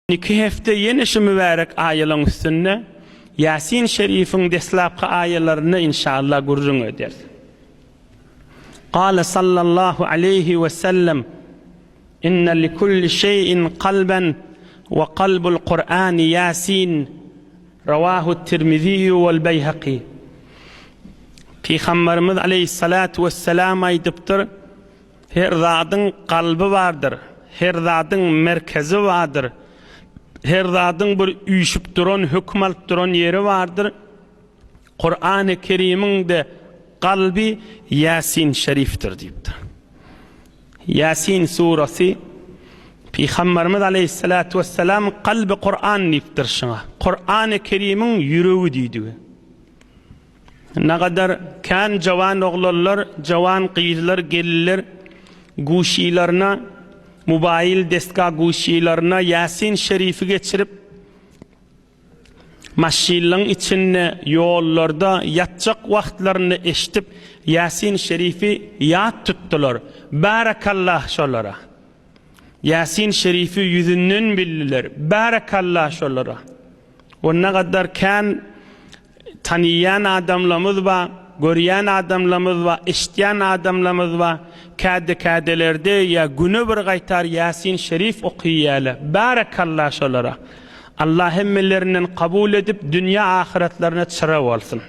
Indiki hepde ýene şu mübärek aýalaň üstünde Ýasin şerifiň deslapky aýalarynda inşallah gürrüň ederis. Gale sallallahu aleýhi we sellem, Inne likulli şeýin kalben we kalbul Kur'ani Ýasin, Rawahu Tirmiziýu wel Beýhaki. Pygamberimiz aleýhissalatu wesselam aýdypdyr, Her zadyň kalby bardyr, her zadyň merkezi bardyr, her zadyň bir üýşüp duran, höküm alyp duran ýeri bardyr. Kurany Kerimiň-de kalby Ýasin şerifdir diýipdir. Ýasin surasy Pygamberimiz aleýhissalatu wesselam kalby Kuran diýipdir şuňa. Kurany Kerimiň ýüregi diýdigi. Nagadar kän jawan oglanlar, jawan gyzlar geldiler, guşylaryna, mobaýyl desga guşylaryna Ýasin şerifi geçirip, maşynlaň içinde, ýollarda ýatjak wagtlarynda eşidip, Ýasin şerifi ýat tutdular. Barakallah şolara! Ýasin şerifi ýüzünden bildiler. Barakallah şolara! O nagadar kän Tanyýan adamlamyz bar, görýän adamlamyz bar, eşitýän adamlamyz bar. Käde-kädelerde ýa güne bir gaýtar Ýasin şerif okyýäle. Bärekalla şolara. Allah hemmelerinden kabul edip dünýä ahyretlerine çyra bolsun.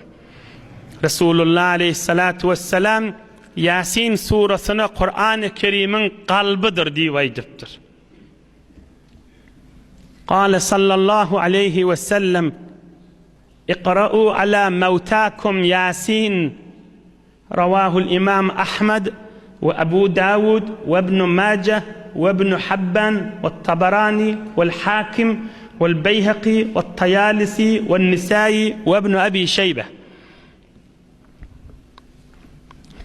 Resulullah aleýhissalatu wessalam Ýasin surasyna Kurany Kerimiň kalbydyr diýip aýdypdyr. Kale sallallahu aleýhi we sellem, Ikra'u ala mawtakum Ýasin, Rawahul Imam Ahmad we Abu Dawud we Ibn Majah we Ibn Habban we Tabarani we'l Hakim we'l Beýhaki we't Taýalisi we'n Nisaýi we Ibn Abi Şeýbe.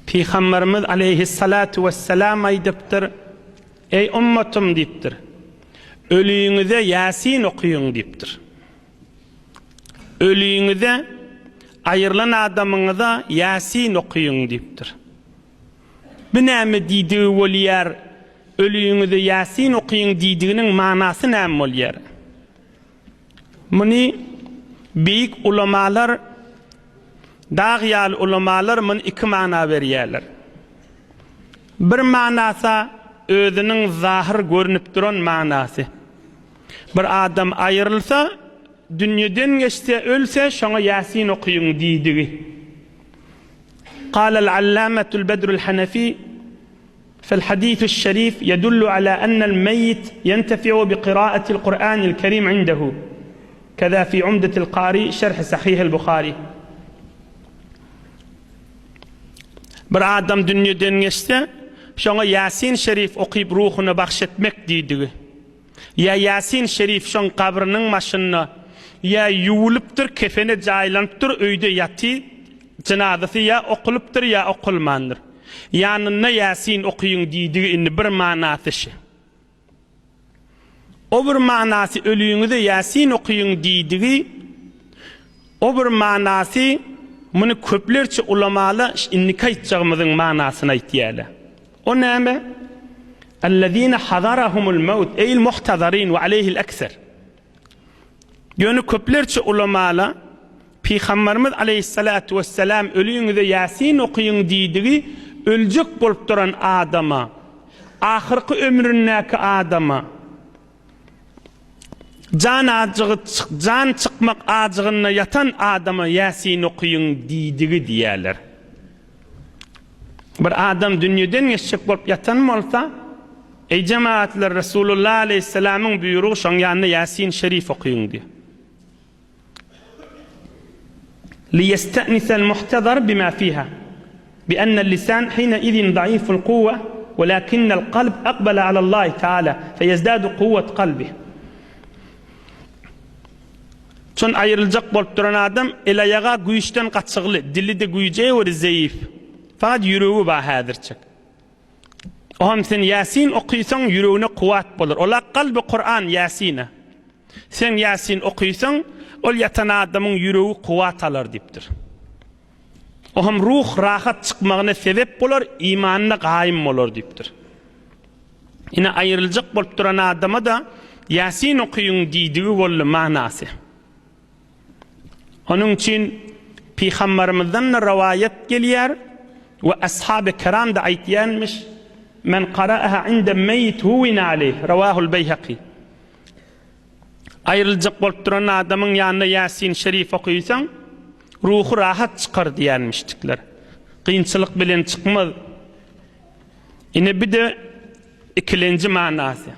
Pygamberimiz aleýhissalatu wessalam aýdypdyr, Eý ummatym diýipdir. Öliňize Ýasin okyň diýipdir. Öliňize aýrylan adamyňyza Ýasin okyň diýipdir. Bu näme diýdigi bolýar? Öliňize Ýasin okyň diýdiginiň manasy näme bolýar? Muny beýik ulamalar, dag ýaly ulamalar muny iki mana berýärler. Bir manasy özüniň zahyr görnüp duran manasy. Bir adam aýrylsa, dünýeden geçse, ölse, şoňa Ýasin okyň diýdigi. Galal Allamatul Bedrul Hanefi, Fel-hadithu şerif ýedullu ala ennel meýit ýentefi'u bi kyraatil Kur'anil kerim indehu. Keza fi Umdetil Kari şerh Sahihil Buhari. Bir adam dünýeden geçse, şoňa Ýasin şerif okyp ruhuna bahş etmek diýdigi. Ýa Ýasin şerif şoň gabrynyň başynda, ýa ýuwulypdyr, kefene jaýlanypdyr, öýde ýaty, jynazasy ýa okulypdyr, ýa okulmandyr. Ýanynda Ýasin okyň diýdigi indi bir manasy şi. O bir manasy ölüňize Ýasin okyň diýdigi, o bir manasy muny köplerçe ulamala indiki aýtjagymyzyň manasyny aýtýarlar. O näme? Ellezine hazarahumul mewt eýl muhtazarin we aleýhil ekser. Ýöne köplerçe ulamala Pygamberimiz aleýhissalatu wessalam ölüňize Ýasin okyň diýdigi öljek bolup duran adama, ahyrky ömründäki adama, jan ajygy jan çykmak ajygynda ýatan adama Ýasin okyň diýdigi diýýärler. Bir adam dünýeden geçjek bolup ýatan bolsa, Eý jemagatlar Resulullah aleýhissalamyň buýrugy şoň ýanynda Ýasin şerif okyň diýýär. Liýeste'nisel muhtazar bima fiha, bi'ennel lisan hineizin zaiful kuwwe, welakinnel kalb akbala alallahi teala, feýezdadu kuwwet kalbih. Çün aýryljak bolup duran adam el-aýaga güýçden gaçygly, dili-de güýje bir zeýif. Fakat ýüregi bar häzirçek. Oňam sen Ýasin okysaň ýüregine kuwwat bolar. Ola kalby Kuran Ýasine. Sen Ýasin okysaň, ol ýatan adamyň ýüregi kuwwat alar diýipdir. Oňam ruh rahat çykmagyna sebep bolar, imanyna gaýym bolar diýipdir. Ine aýryljak bolup duran adama-da. Ýasin okyň diýdigi boldy manasy. Onuň üçin Pygambarymyzdan-da rowaýat gelýär we Ashaby Kiram-da aýtýanmyş, Men qara'aha inde meýit huwina aleyh, Rawahul Beýhaki. Aýryljak bolup duran adamyň ýanynda Ýasin şerif okysaň, ruhy rahat çykar diýenmişdikler. Kynçylyk bilen çykmaz. Ine bir-de ikilenji manasy.